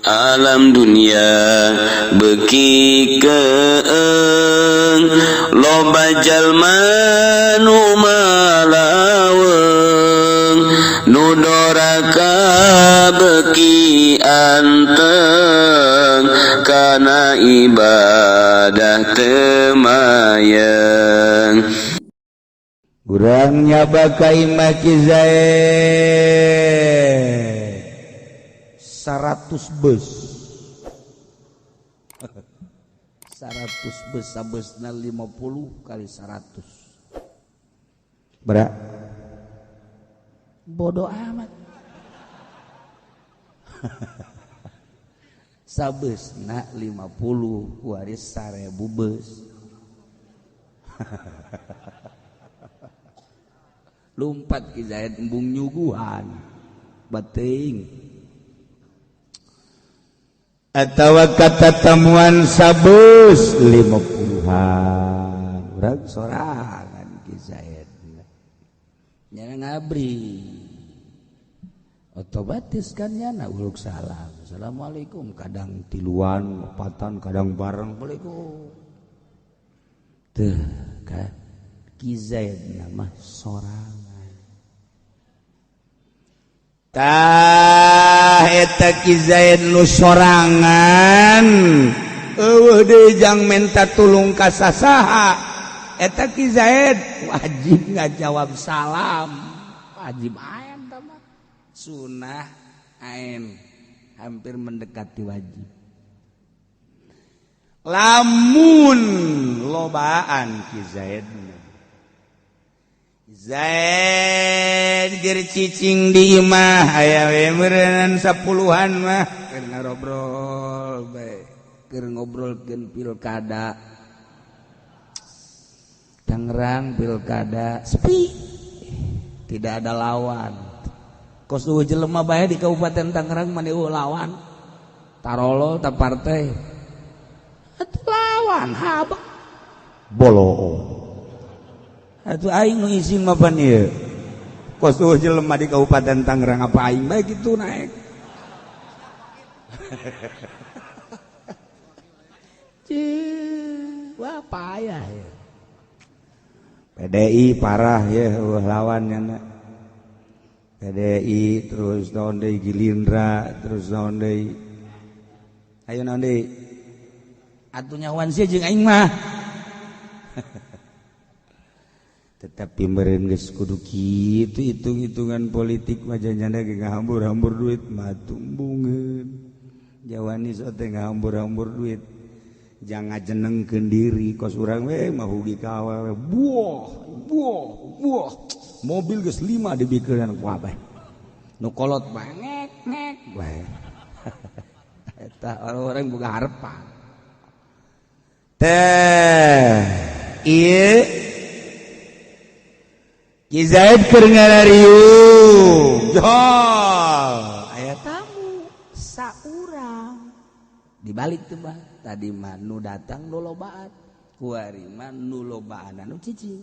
Alam dunia beki keeng, loba jalma nu malaweng, nu doraka beki anteng kana ibadah teu mayeng. Urang nyaba ka imah Ki Zaid 100 bus, 100 bus, sabusna 50 kali 100 berat. Bodoh amat, sabusna 50 waris 1000 bus. Lumpat Ki Zaid embung nyuguhan bating atawa kata temuan sabus 50-an. Urang sorangan Ki Zaid nyana ngabri, otomatis kan nyana uluk salam, assalamualaikum, kadang tiluan opatan, kadang bareng, assalamualaikum. Tuh kan Ki Zaid nama sorangan. Tah, eta Ki Zaid nu sorangan eueuh deui jang menta tulung ka sasaha. Eta Ki Zaid wajib ngajawab salam, wajib aen tah mah, sunah aen, hampir mendekati wajib. Lamun lobaan Ki Zaid, Zaid ger cicing di imah, aya we meureun sapuluhan mah keur ngarobrol bae, keur ngobrolkeun pilkada Tangerang. Pilkada sepi, tidak ada lawan, kos eueuh jelema bae di Kabupaten Tangerang. Mah eueuh lawan, tarolo ta partai atuh lawan haba bolo atuh. Aing nu izin mah pan ieu kos eueuh jelema di Kabupaten Tangerang, apa aing bae kitu naik. Cih, wah payah ya. PDI parah ya, eueuh lawan nya PDI. Terus naon deui? Gilindra. Terus naon deui? Ayo, naon deui atuh? Nyawan sia jeung aing mah. Tetapi meureun geus kudu kitu, hitung-hitungan politik mah janjana ge ngahambur-hambur duit mah tumbungeun. Jawani sok teh ngahambur-hambur duit jangan ngajenengkeun diri, kos urang we mah hugi ka awewe, buah buah buah, mobil geus lima dibikeun ku abah nu kolot bae, ngek ngek bae. Eta orang-orang boga harapan teh. Ieu Ki Zaid keur ngarariung jol, aya tamu saurang. Dibalik tuh bah, tadi mah nu datang nu lobaan, kuari mah nu lobaan anu cicing.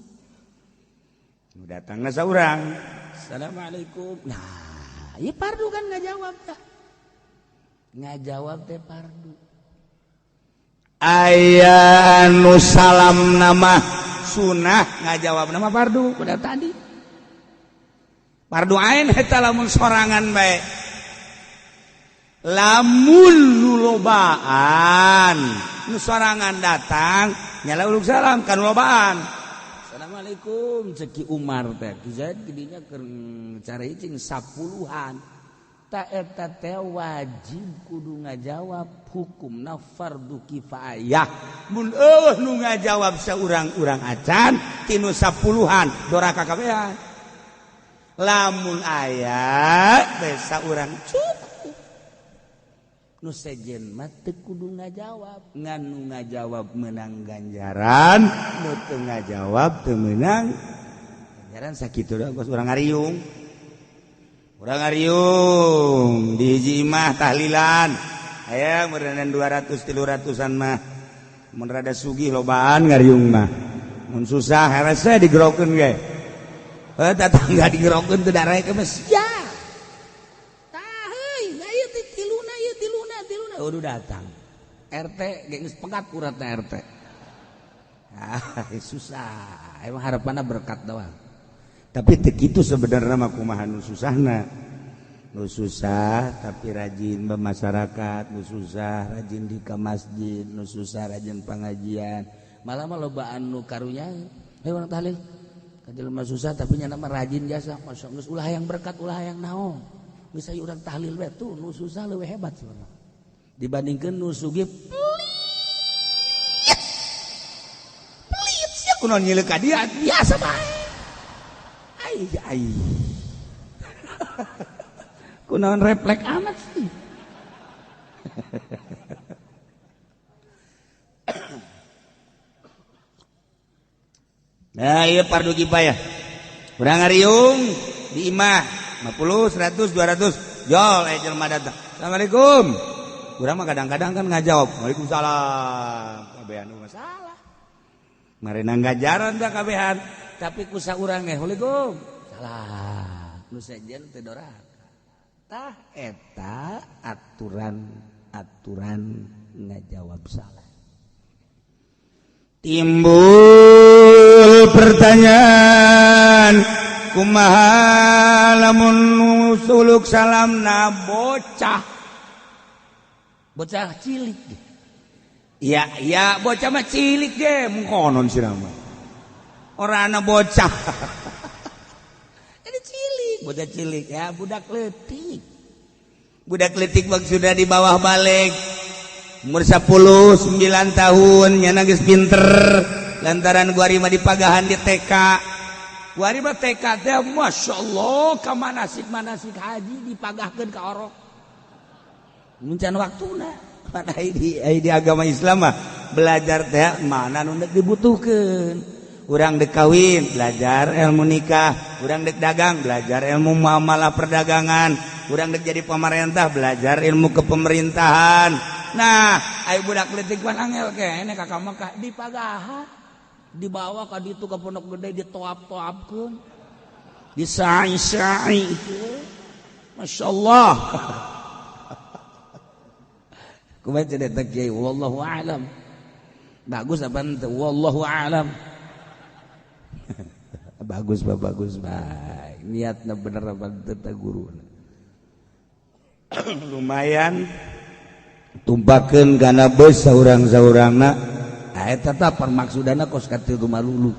Nu datangna saurang, assalamualaikum. Nah, ieu pardu kan nggak jawab tah, nggak jawab teh pardu. Aya anu salam nama sunah, ngajawab nama fardu. Udah tadi fardu ain eta lamun sorangan bae. Lamun nu lobaan, nu sorangan datang nyala uluk salam kan lobaan, assalamualaikum. Cek Ki Umar teh, Ki Zaid didinya keur caricing sapuluhan. Ta eta teh wajib kudu ngajawab, hukumna fardu kifayah. Mun eueuh nu ngajawab saurang-urang acan tinu sapuluhan, doraka kabehan. Lamun aya besa urang cukup, nu sejen mah teu kudu ngajawab. Ngan nu ngajawab menang ganjaran, nu teu ngajawab teu meunang ganjaran. Sakitu doang. Kos urang ngariung, urang ngariung di hiji imah tahlilan, aya meureunan 200 300-an mah. Mun rada sugih lobaan ngariung mah, mun susah hese digerokeun ge. Heuh, tetangga digerokeun teu darek mah sia. Tah heuy, ieu teh tiluna, ieu tiluna, tilu. Udah datang RT geus pegat uratna RT. Ah, susah emang, harapannya berkat doang, tapi teu kitu sebenarnya mah. Kumaha nu susahna? Nu susah tapi rajin bermasyarakat, nu susah rajin di ke masjid, nu susah rajin pengajian, malah mah lobaan nu karunya. Hei, urang tahlil ka jelema susah tapi nyana mah rajin jasa. Masya, geus ulah yang berkat, ulah yang naon, geus aya urang tahlil we tuh. Nu susah leuwih hebat sebenarnya dibandingkeun nu sugih pelit. Pelit sia, kunaon nyileuk ka dia, biasa bae. Ai ai, kunaon refleks amat sih? Nah, iya, fardu kifayah. Urang ngariung di imah 50, 100, 200 jol, eh, jelema datang, "Assalamualaikum." Urang mah kadang-kadang kan ngajawab, "Waalaikumsalam." Kabehan masalah. Marena ngajaran tah kabehan, tapi ku saurang ge "Waalaikum salam." Nu sejen teu doraka. Tah, eta aturan-aturan ngajawab salah. Timbul pertanyaan, kumaha lamun suluk salamna bocah, bocah cilik? Ya ya, bocah mah cilik ge mungkonon sih mah orang anak bocah. Jadi cilik, bocah cilik ya, budak letik. Budak letik maksudnya di bawah balig, umur 10 9 tahun, nyana geus pinter lantaran gua mah dipagahan di TK. Gua mah TK teh, Masya Allah, ka manasik manasik haji dipagahkeun ka orok muncan waktuna. Pada di agama Islam mah belajar teh mana nu dibutuhkeun. Urang dek kawin, belajar ilmu nikah. Urang dek dagang, belajar ilmu muamalah perdagangan. Urang dek jadi pemerintah, belajar ilmu kepemerintahan. Nah, ayo budak leutik pan angel kene ka Mekah, dipagahan, dibawa ka ditu ka Pondok Gede, ditoap-toapkeun, disai-sai. Masya Allah, kumaha cenah kiai? Wallahu a'lam. Bagus apa ente? Wallahu a'lam. Bagus bah, bagus, baik niatna bener apa ente? Guru lumayan tumpakeun kana bus saurang-saurangna. Ah, eta tah permaksudana kos katitu malulu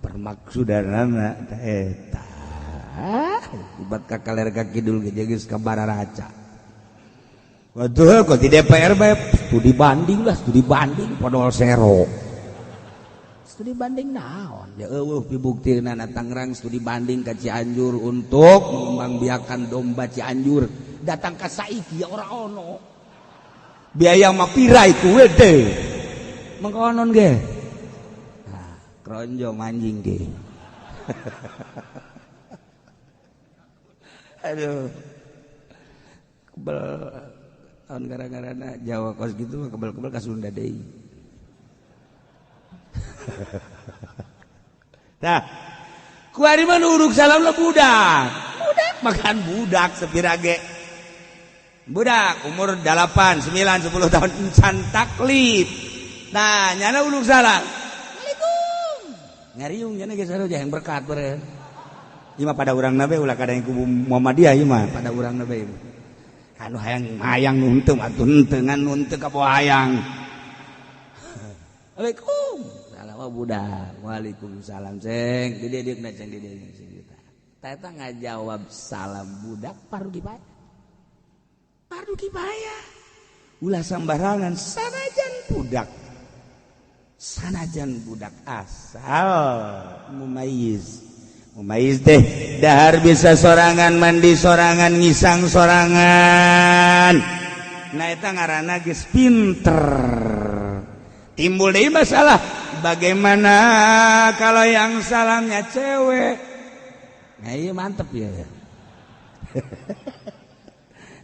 permaksudanana eta. Ibat ka kaler ka kidul ge geus ka bararaca. Waduh, kok di DPR bae studi banding lah, studi banding podol sero. Studi banding naon? Ya eueuh pibuktina. Tangerang studi banding ke Cianjur untuk mengembangbiakan domba Cianjur, datang ke saiki ya ora ono. Biaya mah pira iku wede mengkonon ge. Nah, kronjo manjing ge. Aduh, kebel tahun gara-gara Jawa kos gitu mah, kebel-kebel ka Sunda deui. Nah, kuari mah uruk salam lah budak. Budak makan budak sepirage. Budak umur 8, 9, 10 tahun encan taklif. Nah, nyana uluk salam. Assalamualaikum. Ngariung nyana geus yang berkat beureun. Ieu mah pada urang nabe, ulah kada yang kubu Muhammadiyah, ieu mah pada urang nabe. Anu hayang hayang nu henteu atuh henteu, ngan nu henteu ka hayang. Assalamualaikum. Salam budak. Waalaikumsalam, ceng. Dididik na, ceng, dididik sing. Tah, eta ngajawab salam budak fardu kifayah. Fardu kifayah. Ulah sambarangan sanajan budak. Sanajan budak asal mumayyiz. Mumayyiz teh dahar bisa sorangan, mandi sorangan, ngisang sorangan. Nah, eta ngaranna geus pinter. Timbul deui masalah, bagaimana kalau yang salamnya cewek? Nah, iya, mantep ya.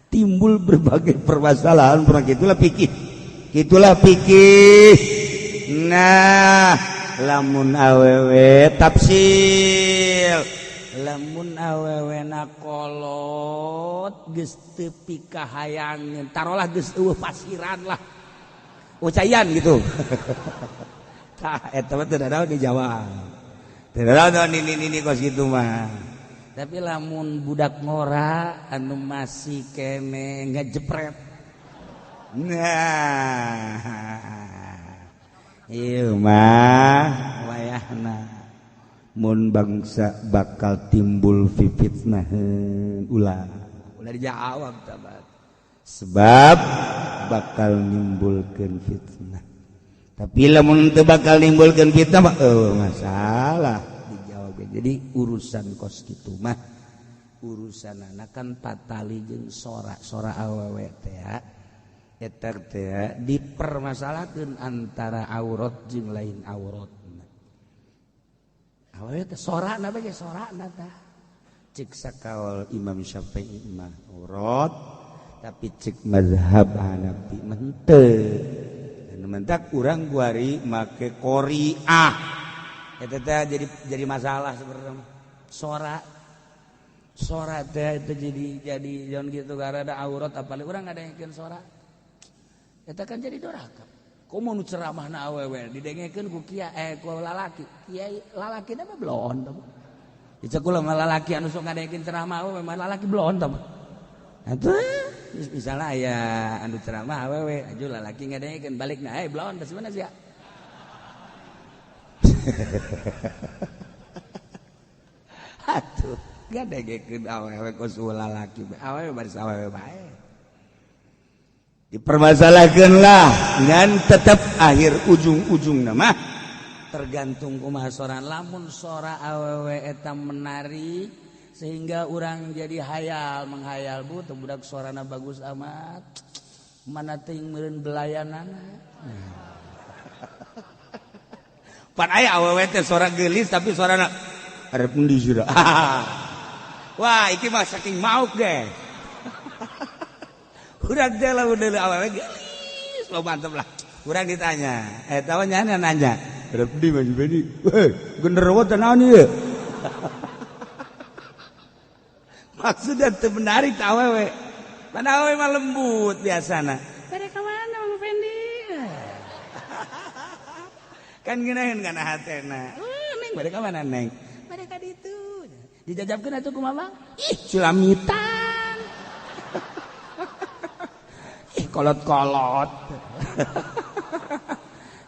Timbul berbagai permasalahan, pernah gitulah pikir. Gitulah pikir. Nah, lamun awewe tafsil. Lamun awewena kolot geus teu pikahayangeun, tarolah geus eueuh pasiran lah. Ucayan gitu. Tah eta mah teu naon dijawab. Teu naon nini-nini kos kitu mah. Tapi lamun budak ngora anu masih kene ngejepret. Nah, ieu mah wayahna mun bangsa bakal timbul fitnaheun ulah. Ulah dijawab tabat. Sebab bakal nimbulkeun fitnah. Tapi lamun teu bakal nimbulkeun fitnah mah masalah dijawab. Jadi urusan kos kitu mah urusan anak kan patali jeung sora-sora awewe teh eta teh dipermasalahkeun antara aurat jeung lain aurat. Awewe teh sorana bae sorana tah. Cek sakaol Imam Syafi'i mah aurat, tapi cek mazhab Hanafi mah henteu. Mentak urang guari make qoriah. Eta teh jadi masalah sebenarnya. Sora sora teh itu jadi jangan gitu karena ada aurat apalagi urang ngadengekeun sora. Eta kan jadi doraka. Komo nu ceramahna awewe didengekeun ku kiai ku lalaki. Kiai lalakina mah belon tah. Dicek kula mah lalaki anu sok ngadengekeun ceramah awewe mah lalaki belon tah. Atuh misalnya aya anu ceramah awewe aju lalaki ngadengekeun balikna belon tah sebenarnya sia. Atuh ngadengekeun awewe kos lalaki awewe baris awewe bae. Dipermasalahkan lah dan tetap akhir ujung-ujung nama tergantung kumaha sora. Lamun sora awewe eta menarik sehingga orang jadi hayal menghayal bu teu budak sorana bagus amat mana teuing meureun belayanana. Pan aya awewe teh sora geulis tapi sorana arep endi sira. Wah iki mah saking mauk deh. Urang teh lamun deuleu awewe geulis lo mantep lah. Urang ditanya, eta mah nya nanya, arep endi Mas Beni? Weh, genderuwo teh naon ieu? Maksudnya teu menarik teh awewe. Mana awewe mah lembut biasana. Bade ka mana Mang Fendi? Kan ngeunaheun kana hatena. Neng bade ka mana neng? Bade ka ditu. Dijajabkeun atuh kumaha Bang? Ih, culamitan. Ih, kolot-kolot.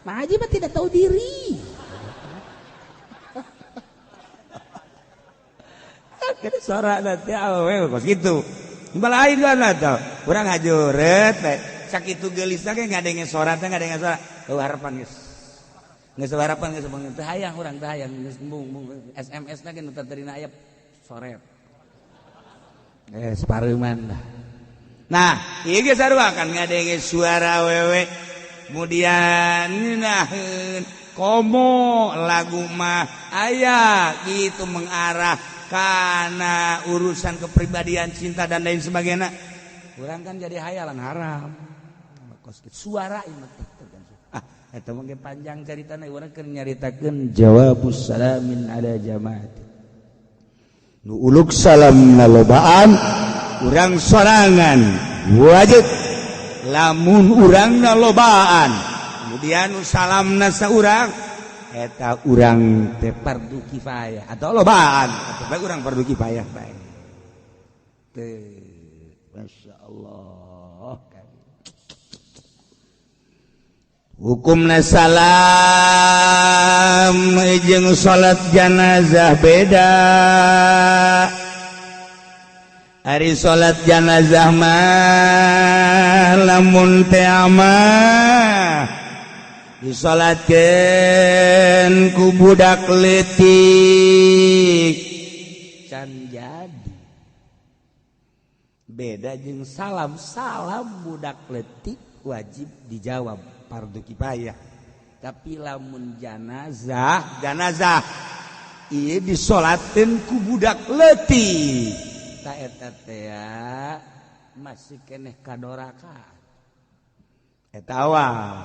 Mang Haji mah tidak tahu diri. Kan sora teh awewe kos kitu. Balain kan atuh. Urang hajureut teh. Sakitu geulisna ge ngadenge sora teh ngadenge sora. Eueuh harapan geus. Geus harapan geus teu hayang urang teu hayang geus embung SMS na ge nu terina aya soret. Separeuman lah. Nah, ieu ge sarua kan ngadenge suara awewe. Kemudian ngeunaheun komo lagu mah aya gitu mengarah karena urusan kepribadian cinta dan lain sebagainya. Urang kan jadi hayalan haram. Suara ini ah eta mah panjang caritana urang keur nyaritakeun jawabus salamin ala jamaat. Nu uluk salam nalobaan urang sorangan wajib lamun urang nalobaan kemudian salamna saurang eta urang teh fardu kifayah atau lobaan atau bae urang fardu kifayah bae teh. Masya Allah hukumna salam jeung salat jenazah beda. Ari salat jenazah mah lamun teh mah disalatkeun ku budak leutik can jadi. Beda jeung salam, salam budak leutik wajib dijawab fardu kifayah. Tapi lamun janazah, janazah ieu disolatkeun ku budak leutik ta eta teh masih keneh kadorakaan eta awal.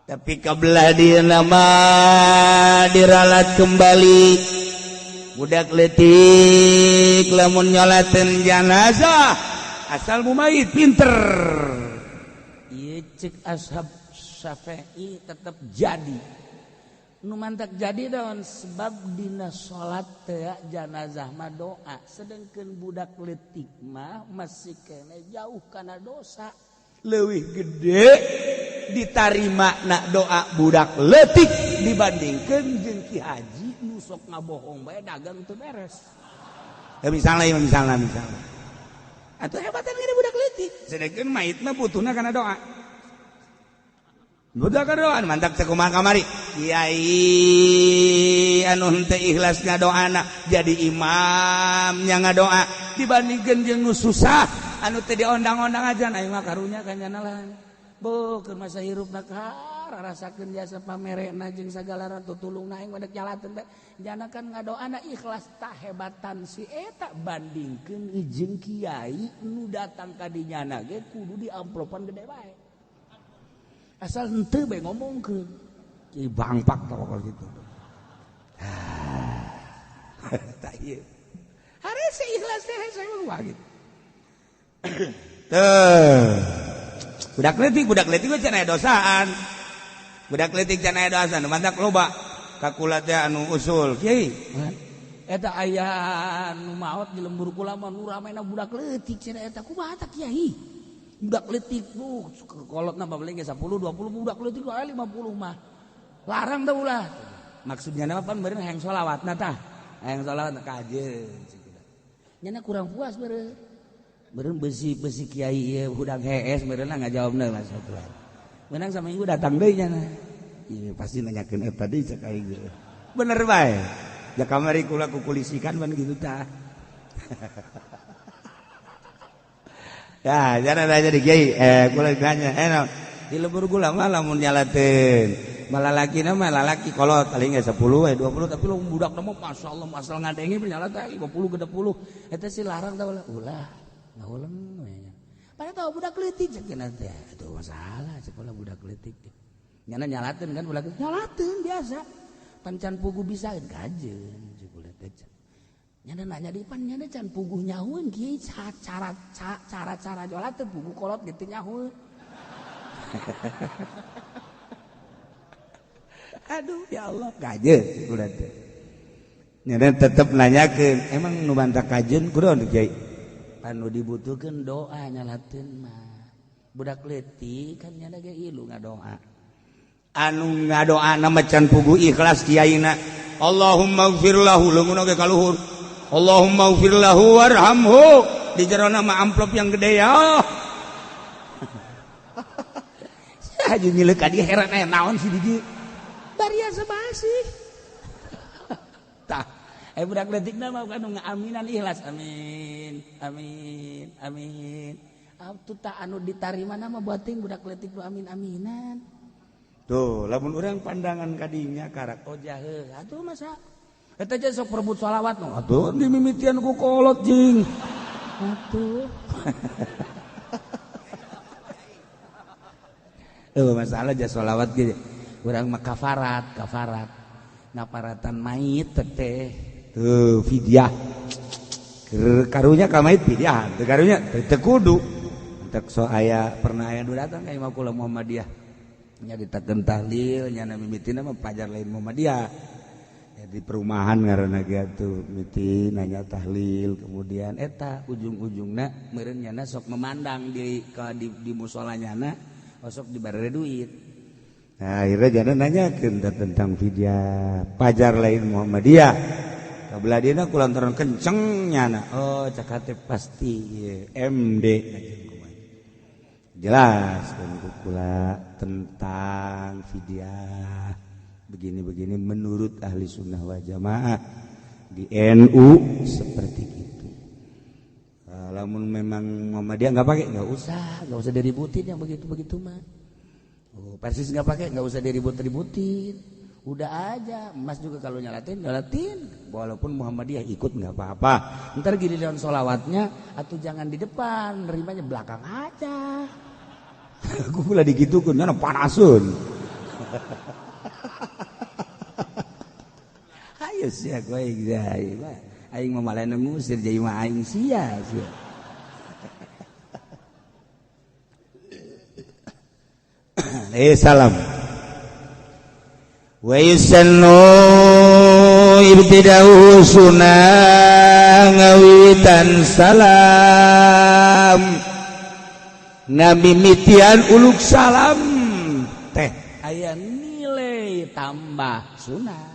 Tapi kabelah dieuna mah diralat kembali Budak leutik lamun nyolateun janazah asal mumayit pinter. Ieu cek ashab Syafi'i tetep jadi. Nu mantak jadi daun sebab dina salat teh janazah mah doa, sedengkeun budak leutik mah masih kene jauh kana dosa. Leuwih gede ditarima nak doa budak leutik dibandingkeun jeung ki haji nu sok ngabohong bae dagang teu beres. Ya misalnya misalnya misalnya. Atuh hebatan gede budak leutik, sedengkeun mayit mah butuhna kana doa. Budak doa mantak sakumaha kamari. Kiai anu henteu ikhlas ngadoana jadi imam nya ngadoa dibandingkeun jeung nu susah anu teu diondang-ondang aja aing mah karunya ka nyana. Boh keur masa hirupna rasakeun jasa pamerena jeung sagala tutulungna aing mah dek nyalateun teh. Jana kan ngadoana ikhlas tah hebatan si eta bandingkeun jeung kiai nu datang ka dinyana ge kudu di amplopan gede bae. Asal henteu bae ngomongkeun. Ki bangpak tah pokok gitu. Tah ieu. Harese ikhlas teh saya mah gitu. Tuh. Budak leutik mah can aya dosaan. Budak leutik can aya dosaan, mantak loba ka kula teh anu usul. Kiai, eta aya nu maot di lembur kula mah nu ramena budak leutik cenah eta kumaha tah kiai? Budak leutik bu kolotna paling ge 10 20 budak leutik aya 50 mah. Larang teh ulah. Maksudnya mah pan meureun hayang sholawatna tah. Hayang sholawat kajeun nya kurang puas meureun. Meureun besi-besi kiai ieu hudang hees meureun ngajawabna lah satuan. Menang saminggu datang deui nya. Ieu pasti nanyakeun eta deui cek aing. Bener bae. Ja kamari kula kukulisikan pan kitu tah. Ya, jangan aja di kiai, kula ditanya, di lembur kula mah lamun nyalateun. Malah lalaki mah lalaki kolot paling ge 10 we 20 tapi lu budak mah masyaallah asal ngadenge nyalat teh 50 60. Eta sih larang tah ulah. Ulah, ngahuleng we nya. Padahal tahu budak leutik cek teh. Aduh masalah cek ulah budak leutik. Nyana nyalateun kan budak leutik. Nyalateun biasa. Pan can puguh bisaeun kajeun cek ulah teh. Nyana nanya di pan nyana can puguh nyahueun kieu cara-cara nyalateun puguh kolot gitu nyahueun. Aduh ya Allah kajeun ulah teh. Nyana tetep nanyakeun, emang nu bantah kajeun kudu kiai? Anu dibutuhkeun doa nyalateun mah. Budak leutik kan nyana ge ilu ngadoa. Anu ngadoana mah can puguh ikhlas kiaina. Allahumma ighfir lahu leungeunna ge kaluhur. Allahumma ighfir lahu warhamhu. Di jerona mah amplop yang gede ya. Haji nyileuk ka dieu heran aya naon sih di dieu. Bariasa masih. Tah, budak leutik mah anu ngaaminan ikhlas. Amin, amin, amin. Atuh tah anu ditarima mah buating budak leutik nu amin-aminan. Tuh, lamun urang pandangan kadinya karak ojah heuh, atuh masa eta aja sok perebut sholawat no. Atuh dimimitian ku kolot jing. Atuh. Masalah aja sholawat ge. Urang mah kafarat, kafarat. Ngaparatan mayit teh. Tuh fidyah. Karunya ka mayit fidyah, teu karunya teu kudu. Entek so aya pernah aya nu datang ka imah kula Muhammadiyah. Nya ditakeun tahlil, nya mimitina mah pajar lain Muhammadiyah. Ya, di perumahan ngaranna ge atuh mimiti nanya tahlil, kemudian eta ujung-ujungna meureun nyana sok memandang di musala nyana osok dibere duit. Nah, akhirnya jangan nanyakeun tentang fidyah pajar lain Muhammadiyah. Kabelah dieuna kulantaran kenceng nyana. Oh, cak hate pasti MD jelas kan kula tentang fidyah begini-begini menurut ahli sunnah wal jamaah di NU seperti itu. Lamun memang Muhammadiyah nggak pakai, nggak usah diributin yang begitu-begitu mah. Oh, persis nggak pakai, nggak usah diribut-ributin. Udah aja, Mas juga kalau nyalatin, nyalatin. Walaupun Muhammadiyah ikut nggak apa-apa. Ntar giliran sholawatnya atau jangan di depan, nerimanya belakang aja. Aku pula digitukeun, nyana panasun. Ayo sia kowe aing mah malah ngusir jadi mah aing sia sia. Salam. Wa yusannu ibtida'u sunah ngawitan salam. Ngamimitian uluk salam teh aya nilai tambah sunah.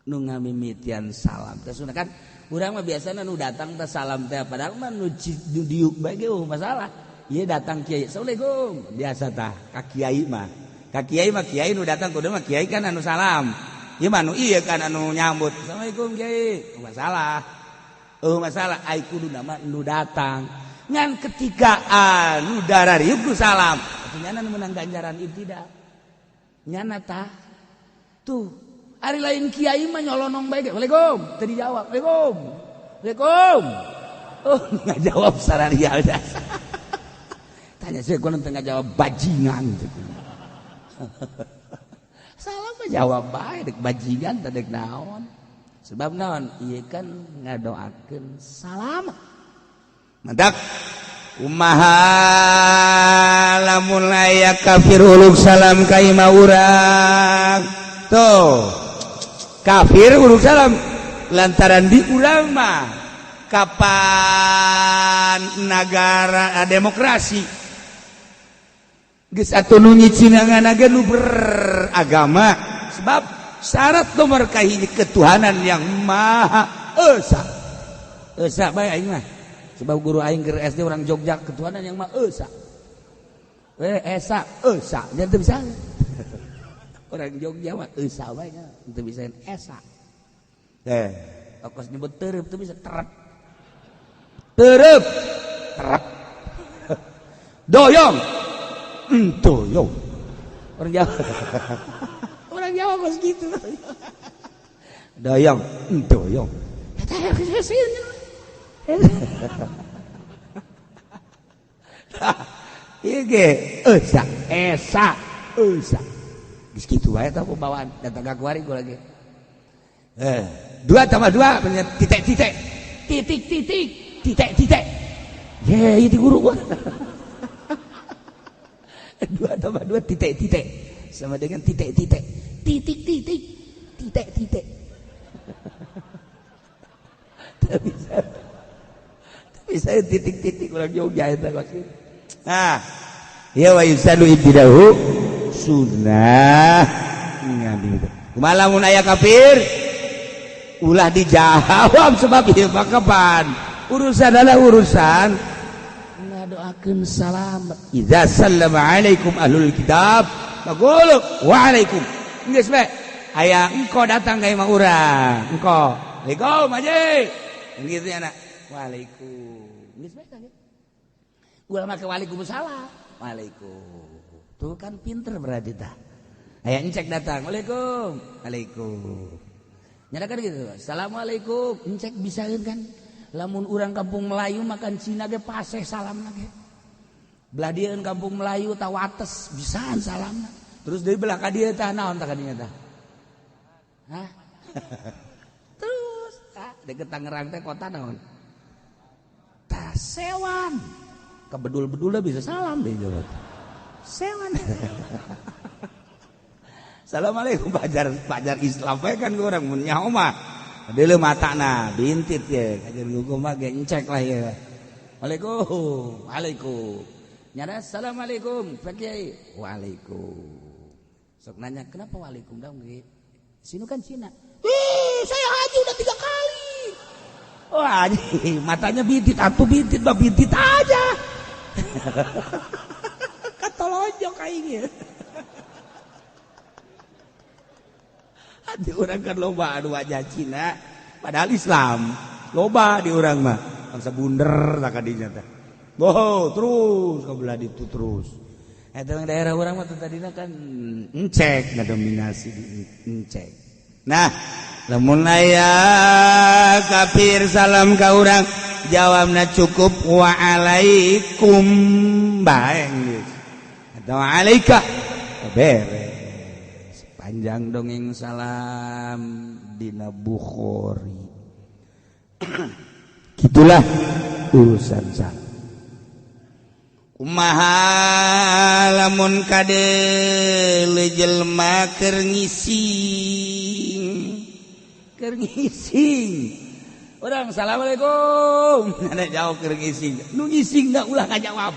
Nu ngamimitian salam teh sunah kan urang mah biasana nu datang teh salam teh padahal mah nu diuk bae ge masalah. Ieu datang kiai, assalamualaikum biasa tah ka kiai mah. Ka kiai mah kiai nu datang kudu mah kiai kan anu salam. Ieu mah anu ieu kan anu nyambut. Assalamualaikum kiai. Masalah. Oh masalah ai kudu mah nu datang. Ngan ketika anu darariuk nu salam, atuh nyana nu meunang ganjaran ibtidak. Nyana tah. Tuh, ari lain kiai mah nyolonong bae ge. Waalaikum, teu dijawab. Waalaikum. Waalaikum. Oh, ngajawab sararia. Tanya saya, gue nanti nggak jawab bajingan. Salah mah jawab bae dek bajingan teh dek naon. Sebab naon? Ieu kan ngadoakeun salam. Mantak kumaha lamun aya kafir uluk salam ka imah urang. Tuh. Kafir uluk salam lantaran di urang mah kapan negara demokrasi geus atuh nu nyicinangan ge nu beragama sebab syarat nomor kahiji ketuhanan yang maha esa. Esa bae aing mah. Sebab guru aing keur SD orang Jogja ketuhanan yang maha esa. Esa esa nya teu bisa. Orang Jogja mah esa bae nya teu bisa esa. Okos nyebut tereup teu bisa terep. Tereup terep. Doyong doyong. Orang Jawa. Orang Jawa kos gitu. Doyong, doyong. Ieu ge esa, esa, esa. Geus kitu wae tah pembawaan datang ka kuari gua lagi. 2 tambah 2 titik-titik. Titik-titik, titik-titik. Ye, itu guru gua. 2 tambah 2 titik-titik sama dengan titik-titik, titik-titik, titik-titik. Tapi saya titik-titik orang Jogja eta kos. Nah, ya wa yusadu ibtidahu sunnah ngambil. Kumaha lamun aya kafir ulah dijawab sebab ieu mah kapan urusan adalah urusan ngadoakeun salam. Idza sallama alaikum ahlul kitab faqulu wa alaikum. Geus bae aya engko datang ka imah urang engko waalaikum haji gitu ya nak waalaikum geus bae kan ulah make waalaikumsalam waalaikum. Tuh kan pinter berarti tah. Aya encek datang waalaikum waalaikum nyana kan gitu assalamualaikum encek bisaeun kan. Lamun urang kampung Melayu makan Cina ge paseh salam lagi. Belah dieun kampung Melayu ta wates bisaan salamna. Terus deui belah ka dieu tah naon tah ka dinya tah? Hah? Terus tah deket Tangerang teh kota naon? Tah sewan. Kabedul-bedulna bisa salam deui jawab. Sewan. Assalamualaikum pajar Islam we kan urang mun nyaho mah. Deuleu matana bintit ye kajian hukum mah ge encek lah ye. Waalaikum. Waalaikum. Nyana assalamualaikum Pak Kiai. Waalaikum. Sok nanya kenapa waalaikum dong ge? Sinu kan Cina. Ih, saya haji udah 3 kali. Oh, haji matanya bintit atuh bintit mah bintit aja. Katolonjok aing ye. Di orang kan loba anu wajah Cina padahal Islam loba di orang mah bangsa bunder tak kadinya teh. Boh, terus ka belah ditu terus. Eta daerah urang mah tadina kan encek ngadominasi di encek. Nah, lamun aya kafir salam ka urang jawabna cukup waalaikum bae geus. Atau alaika beres. Panjang dongeng salam dina Bukhari. Gitulah urusan salam. Kumaha lamun kade jelema keur ngising, keur ngising urang assalamualaikum ada jawab keur ngising, nu ngising da ulah ngajawab.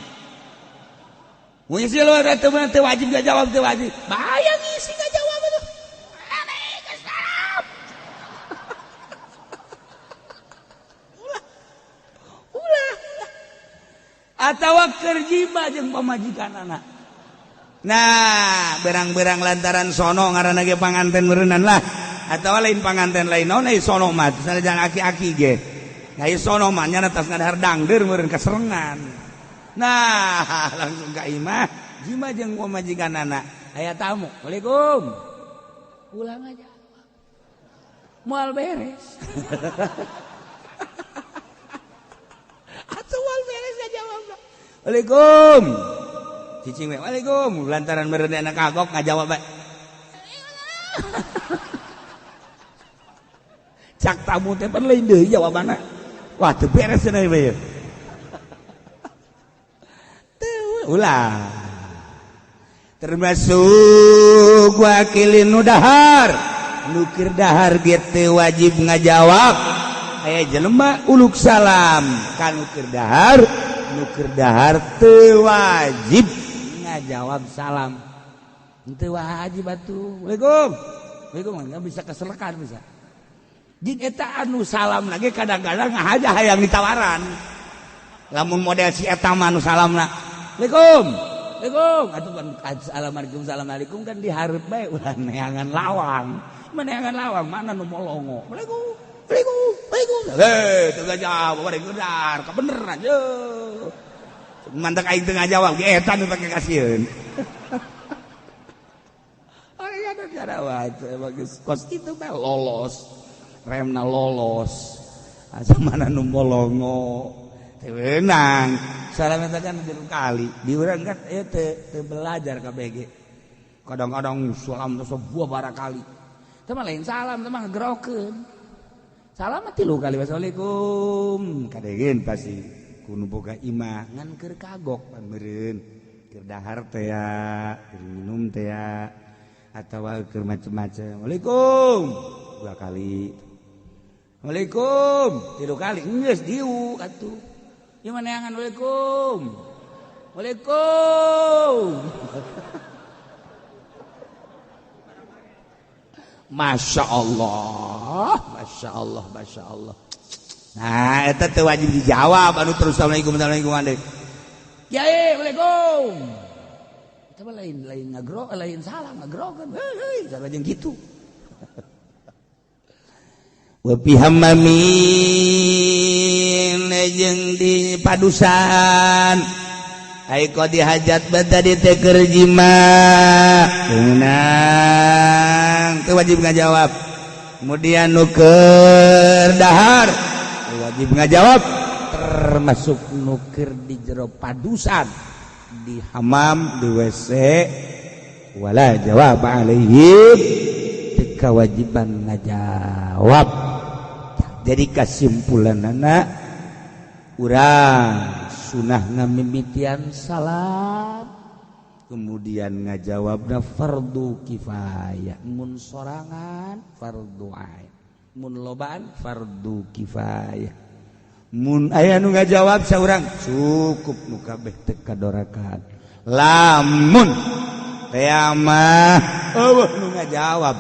Ngising lu teu wajib ngajawab, teu wajib. Bahaya ngising ngajawab atuh. Waalaikumsalam. Ulah. Ulah. Atawa keur jima jeung pamajikanana. Nah, berang-berang lantaran sono ngaranna ge panganten meureunnan lah. Atawa lain panganten lain naon euy sono mah sanajan aki-aki ge. Nah, sono mah nya tas ngadahar dangdeur meureun kaserengan. Nah, langsung ka imah jima jeung pamajikanana. Aya tamu, "Waalaikum." Ulang aja. Moal beres. Atuh moal beres ngajawab. Waalaikum. Cicing we, waalaikum. Lantaran meureun anak kagok ngajawab bae. Cak tamu teh pan lain deui jawabanna. Wah, teu beres cenah ieu. Teu ulah. Termasuk wakilin nu dahar. Nu keur dahar ge teu wajib ngajawab. Aya jelema uluk salam ka nu keur dahar, nu keur dahar teu wajib ngajawab salam. Teu wajib atuh. Waalaikum. Waalaikum bisa keselekan bisa. Jeung eta anu salam lagi kadang-kadang ngahaja hayang ditawaran. Lamun model si eta mah anu salamna. Waalaikum. Waalaikum. Atuh kan assalamualaikum assalamualaikum kan dihareup bae ulah neangan lawang. Meneangan lawang mana nu molongo. Waalaikum. Waalaikum. Waalaikum. Heh, teu ngajawab bari gedar, kabeneran ye. Mantak aing teu ngajawab ge eta nu pake kasieun. Ari ada cara wae bagus. Kos kitu mah lolos. Remna lolos. Asa mana nu molongo. Teu weunang. Salam eta kan tilu kali. Di urang kan ieu teu belajar KBG. Kadang-kadang salam teh sebuah barakali. Teu mah lain salam, teu mah ngegerokeun. Salam mah tilu kali wassalamualaikum. Kadegeun pasti ku nu boga imah ngan keur kagok pan meureun. Keur dahar teh ya, keur minum teh ya, atawa keur macem-macem. Waalaikum. Dua kali. Waalaikum. Tilu kali geus diuk atuh. Ieu mah neangan waalaikum. Waalaikum. Masya Allah, Masya Allah, Masya Allah. Nah, eta teu wajib dijawab anu terus assalamualaikum assalamualaikum ande. Kiai, waalaikum. Eta mah lain lain ngagro, lain salah ngagrokeun. Heuy, salah jeung kitu. Wa fi hammamin jeung di padusan. Ai qadi hajat bata di teh keur jima. Meunang teu wajib ngajawab. Kemudian nu keur dahar wajib ngajawab, termasuk nu keur di jero padusan, di hamam, di WC wala jawab alaihi, teu kewajiban ngajawab. Jadi kesimpulanana urang sunah ngamimitian salam, kemudian ngajawabna fardu kifayah. Mun sorangan fardu ain, mun lobaan fardu kifayah. Mun aya nu ngajawab saurang cukup nu kabeh teu kadorakan. Lamun teh mah eueuh nu ngajawab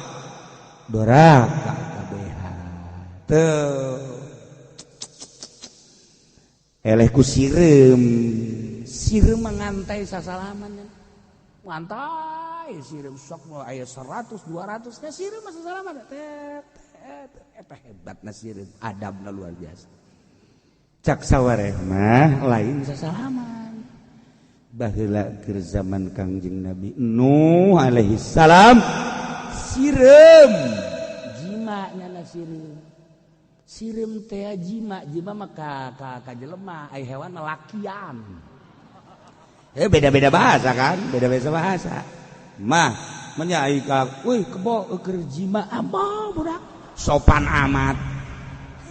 doraka kabehan teu eleh ku sireum. Sireum ngantai sasalaman, ngantai sireum sok mau aya 100 200 nya sireum mah sasalaman teh eta hebatna sireum, adabna luar biasa. Cak sawareh mah lain sasalaman. Baheula keur zaman Kangjeng Nabi Nuh alaihi salam sireum jima nyana sireum. Sireum teh jima, jima mah ka jelema, ai hewan mah lakian. Beda-beda bahasa kan, beda-beda bahasa. Mah Menyai ka, wih kebo keur jima apa budak. Sopan amat.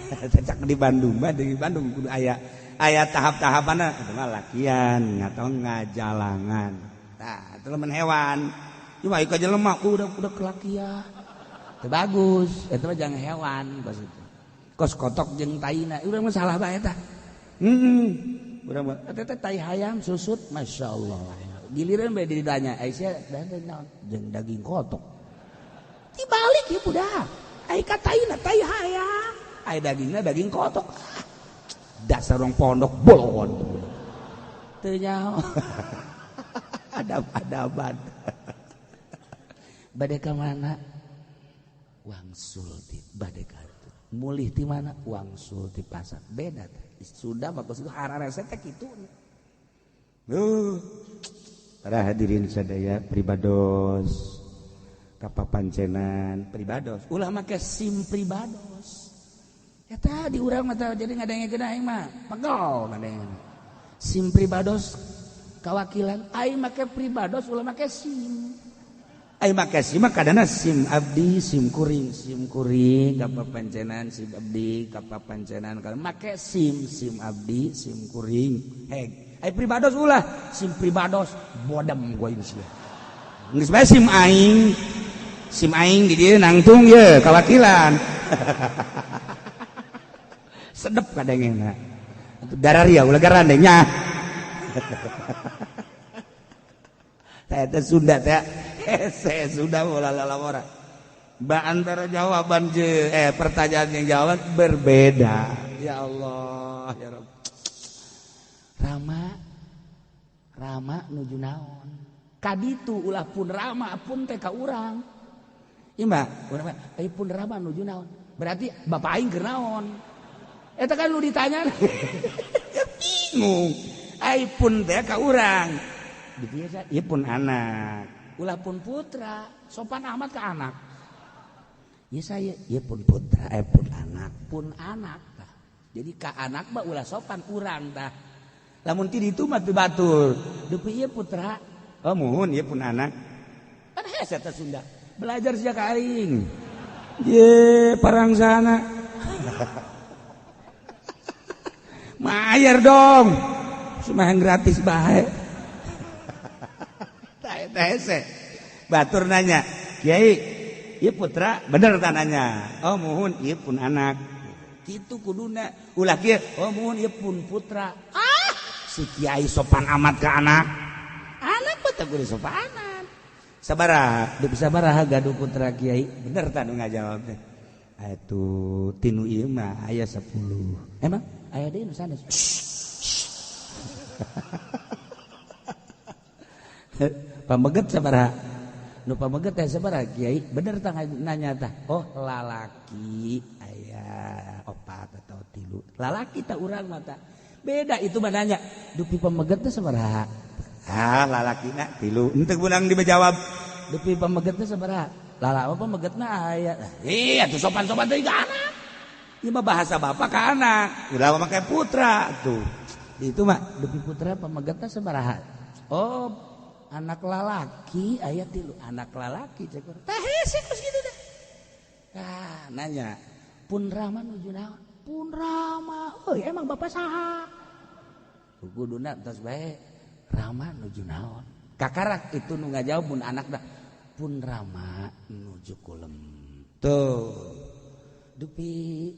Cecak di Bandung mah di Bandung kudu aya aya tahap-tahapanna itu mah lakian atau ngajalangan. Tah, itu lamun hewan. Cuma ieu ka jelema udah udah kelakian. Teu bagus, eta mah jangan hewan kos itu. Kos kotok jeung taina, urang mah salah bae tah. Heeh. Urang mah eta teh tai hayam susut, masyaallah. Giliran bae ditanya, Aisyah naon jeung daging kotok. Dibalik ieu budak. Ai ka taina tai hayam, ai dagingna daging kotok. Dasar orang pondok bolon. Teu nyaho. Adab-adaban. Bade ka mana? Wangsul ti bade ka mulih ti mana? Wangsul ti pasar. Beda teh. Sudah bagus itu hararese teh kitu. Para hadirin sadaya pribados kapapancenan pribados ulah make SIM pribados. Ya tadi urang mah jadi ngadengekeun aing mah pegel ngadengekeun. SIM pribados kawakilan aing make pribados ulah make SIM. Aing make SIM mah kadana SIM abdi, SIM kuring kapapancenan SIM abdi kapapancenan kalau make SIM SIM abdi, SIM kuring heg. Aing pribados ulah SIM pribados bodem gua ini sia. Geus bae SIM aing. SIM aing di dieu nangtung ye kawakilan. Sedep kadengena. Dararia ulah garandengnya. Teh teh Sunda teh. Hese Sunda ulah lalawara. Ba antara jawaban je pertanyaan yang jawaban berbeda. Ya Allah, ya Rabb. Rama Rama nuju naon? Kaditu ulah pun Rama pun teh ka urang. Ieu mah urang mah ai pun Rama nuju naon? Berarti bapak aing keur naon? Eta kan lu ditanya. Ya bingung. Ai pun teh ka urang. Biasa ieu pun anak. Ulah pun putra, sopan amat ka anak. Ieu saya ieu pun putra, pun anak, pun anak tah. Jadi ka anak mah ulah sopan urang tah. Lamun ti ditu mah teu batur. Dupi ieu putra, oh muhun ieu pun anak. Kan hese teh Sunda. Belajar sia ka aing. Ye parang sana. Mayar dong. Semahang gratis bae. Tah hese. Batur nanya, "Kiai, ieu putra bener tah nanya?" "Oh muhun ieu pun anak." Kitu kuduna. Ulah kieu, "Oh muhun ieu pun putra." Ah, si kiai sopan amat ke anak. Anak mah teu kudu sopanan. Sabaraha, dupi sabaraha gaduh putra kiai? Bener tah nu ngajawab teh. Atuh tinu ieu mah aya 10. Emang aya deui nu sanes. Pameget sabaraha? Nu pameget teh sabaraha kiai? Bener tah nanya tah. Oh, lalaki aya 4 atau 3. Lalaki tah urang mah tah. Beda itu mah nanya. Dupi pameget teh sabaraha? Ah, lalakina 3. Henteu beunang dijawab. Dupi pameget teh sabaraha? Lala apa pamegetna aya. Ih, atuh sopan-sopan teh ka anak. Ieu mah bahasa bapak ka anak. Ulah make putra tuh. Itu mah dupi putra pamegetna sabaraha? Oh, anak lalaki aya 3. Anak lalaki cek urang. Tah hese kos kitu teh. Tah, nanya, pun Rama nuju naon? Pun Rama. Euy, emang bapak saha? Kuduna tos bae. Rama nuju naon? Kakarak itu nu ngajawab mun anak dah. Pun Rama nuju kulem. Tuh. Dupi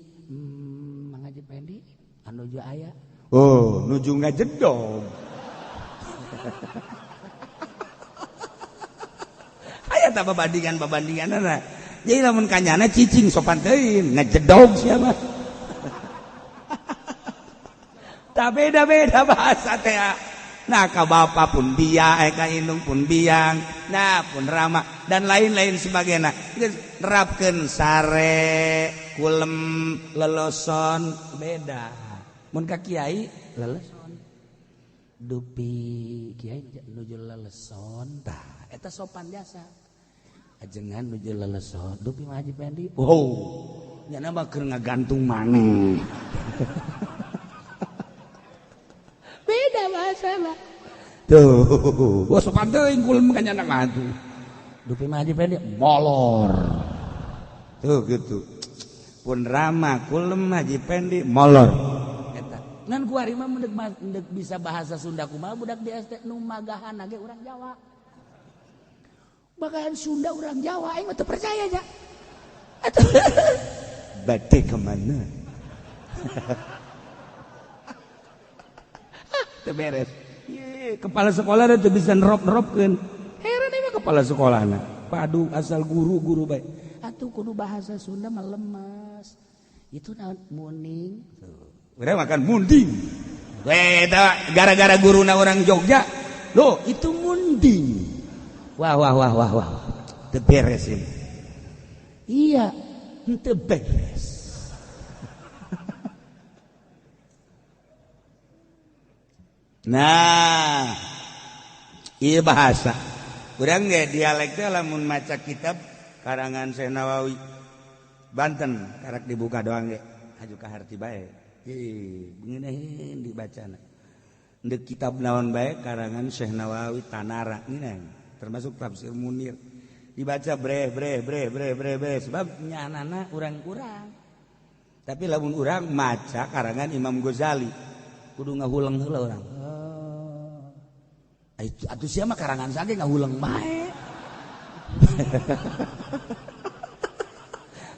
Mang Haji Pendi anuju aya. Oh, nuju ngajedog. Aya tah babandingan-babandinganna. Jadi lamun kanyana cicing sopan teuing, ngajedog sia mah. Tah beda-beda bahasa teh. Nah ka bapa pun biang, ka indung pun biang, nah pun Rama dan lain-lain sebagainya. Geus nerapkeun sare, kulem, leloson beda. Mun ka kiai leleson. Dupi kiai nuju leleson tah eta sopan jasa. Ajengan nuju leleson, dupi Mang Haji Pendi. Oh, nyana mah keur ngagantung maneh. Beda bahasa lah. Tuh, wah sopan teuing kulem ka nyana mah tuh. Dupi mah Haji Pendi molor. Tuh gitu. Pun rama kulem Haji Pendi molor. Eta. Ngan kuari mah mendek bisa bahasa Sunda kumaha budak di SD nu magahan ge urang Jawa. Magahan Sunda urang Jawa aing mah teu percaya nya. Atuh. Bade kemana? Teu beres. Kepala sekolah teu bisa nerop-neropkeun. Heran ieu kepala sekolahna. Padu asal guru-guru bae. Atuh kudu bahasa Sunda mah lemes. Itu naon muning. Urang makan munding. We eta gara-gara guruna orang Jogja. Loh, itu munding. Wah wah wah wah wah. Teu beres ini. Iya, teu beres. Nah, iya bahasa. Urang ge dialek teh lamun maca kitab karangan Syekh Nawawi Banten karak dibuka doang ge haju ka harti bae. Ih, ngeunaheun dibacana. Ndek kitab naon bae karangan Syekh Nawawi Tanara ngeunah termasuk tafsir Munir. Dibaca breh breh breh breh breh breh sebab nyanana urang kurang. Tapi lamun urang maca karangan Imam Ghazali kudu ngahuleng heula urang. Atuh sia mah karangan sage ngahuleng bae.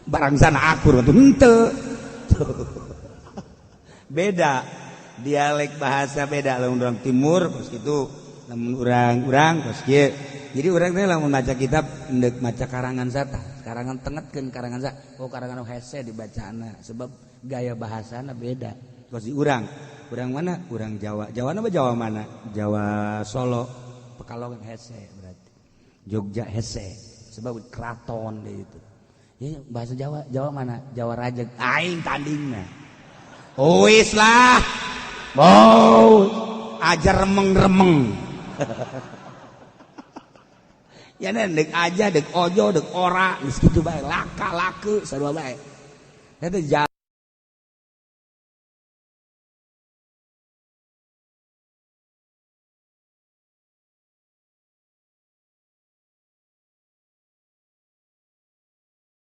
Barang sana akur atuh henteu. Beda dialek bahasa beda lamun urang timur kos kitu, lamun urang-urang kos kieu. Jadi urang teh lamun maca kitab endek maca karangan sata, karangan tengetkeun karangan sa. Oh karangan hese dibacana sebab gaya bahasana beda. Kos di urang. Urang mana? Urang Jawa. Jawa apa Jawa mana? Jawa Solo, Pekalongan hese berarti. Jogja hese sebab keraton deh itu. Ya bahasa Jawa, Jawa mana? Jawa Rajeg. Aing tandingna. Wis lah. Mau ajar remeng-remeng. Ya dek aja, dek ojo, dek ora, geus kitu bae, laka lake sarua bae. Eta